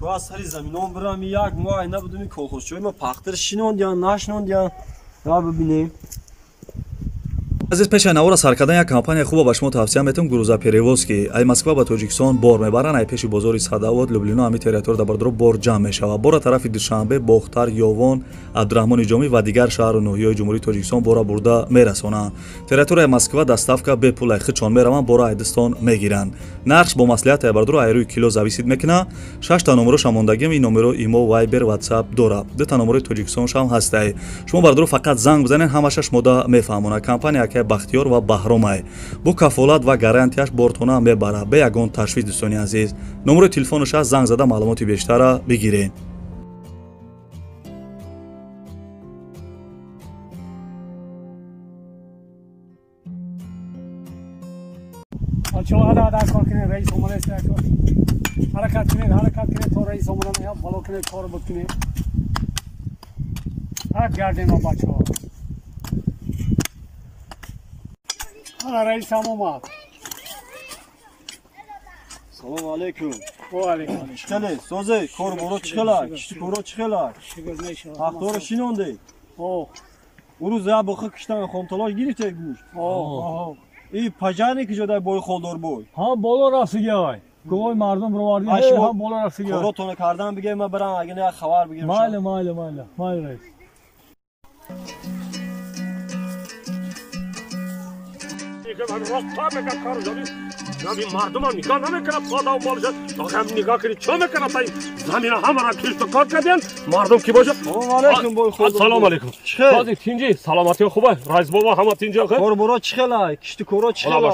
Аз сари заминон бирам як моҳ набудум колхозчиҳои ма пахтар шинондиян нашинондиян ра бибинем. Азиз, пеш навора сар кардан як компания хуба ба шумо тавсия метавам, грузоперевозки. Ай Москва ба Тоҷикистон бор мебаранд, ай пеши бозори Садовод, Люблино, ҳами территория дар бор ҷамъ мешавад. Бора тарафи Душанбе, Бохтар, Ёвон, Абдураҳмони Ҷомӣ ва дигар шаҳру ноҳияҳои Ҷумҳурии Тоҷикистон бора бурда мерасонанд. Территорияи Москва доставка бепул, ай худшон мераванд, бора айдистон мегиранд. Нархш бо маслиҳат ай бардуро ай рӯи кило зависит мекунад. 6 та номероша мондагим, ин номеро имо, Вайбер, Ватсап дорад. 2 та номерои Тоҷикистоншам ҳастай. Шумо бардуро фақат занг бизанед, ҳамаша шумода мефаҳмонад. Компания акай Бахтиёр ва Баҳромай бо кафолат ва гарантияш бортона мебарад, бе ягон ташвиш. Дӯстони азиз, номерои телефонаш аст, занг зада маълумоти бештара бигиред. Ҳаракат кунед, ҳаракат кунед, то раис омада бало кунед, кор буд кунед. Гардем, бачаҳо. Ана раисам омад. Салому алейкум. Ва алейкум. Чӣ хеле? Созе, кор боро чӣ хела? Кишти коро чӣ хела? Пахторо шинонде? Ӯ рӯз як боха киштан хомталош гирифте гӯшт. И пожарник куҷо бой холдор бой? Ҳа, боло рафтигай. Гувои мардум роварди. Ҳа, боло рафтигай. Коротона кардан бигем, ман барам, агар як хабар бигирам. Майли, майли, майли. Майли, раис. Мардумам нигоҳ намекунад, подав молшад охам нигоҳ кунӣ, чо мекунад? Ай замина ҳамара кишту кор кардем, мардум ки бошад. Салому алейкум, бой холдор. Салому алейкум. Чӣ тинҷи, саломатӣ хуба, раис бобо, ҳама тинҷи? Кор боро чӣ хела, кишту коро чӣ хела?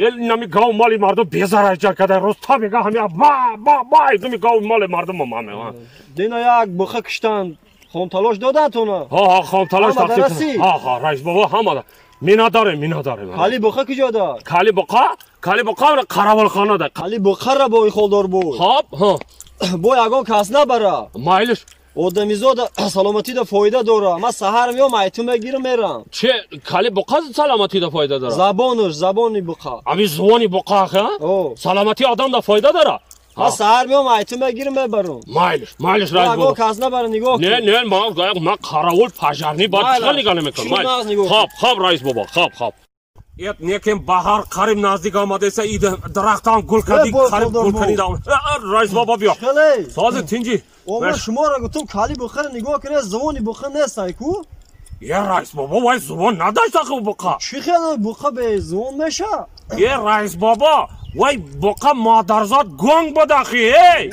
Эл нами гав моли мардум безараҷа када, рӯз та мега ҳами ба ба ба думи гав моли мардум маме. Дина як буха киштан хомталош додатона? Ҳа, ҳа, хомталош тақсим. Ҳа, ҳа, раис бобо, ҳама мина дорем, мина дорем. Кали буха куҷода? Кали буқа, кали буқа қаравулхонада. Кали буқара бой холдор бой. Хоб, ҳа. Бой ягон кас набара. Майлиш. Одамизода саломатида фоида дора. Ман саҳар меом, айту мегирам, мерам. Че, кали буқа саломатида фоида дора? Забонаш, забони буқа. Ами зубони буқа, ха? Саломати одамда фоида дора? Ман саҳар меом, айту мегирам, мебарам. Майлиш, майлиш, раис бобо. Ягон кас набара, нигоҳ кун. Не, не, ман қаравул пожарный бад чӣ нигоҳ намекунам. Хоб, хоб, раис бобо, хоб, хоб. Эт некем баҳар қариб наздик омадаеса, и дарахтам гул кади, қариб гул кади. Раис бобо, биё. Сози, тинҷи. Ома шуморо гуфтум, кали бухара нигоҳ кунед, зубони буқа нест, ай ку? Е, раис бобо, вай зубон надошта хуб буқа. Чӣ хел буқа бе зубон меша? Е, раис бобо, вай буқа модарзод гонг буд ахи, эй!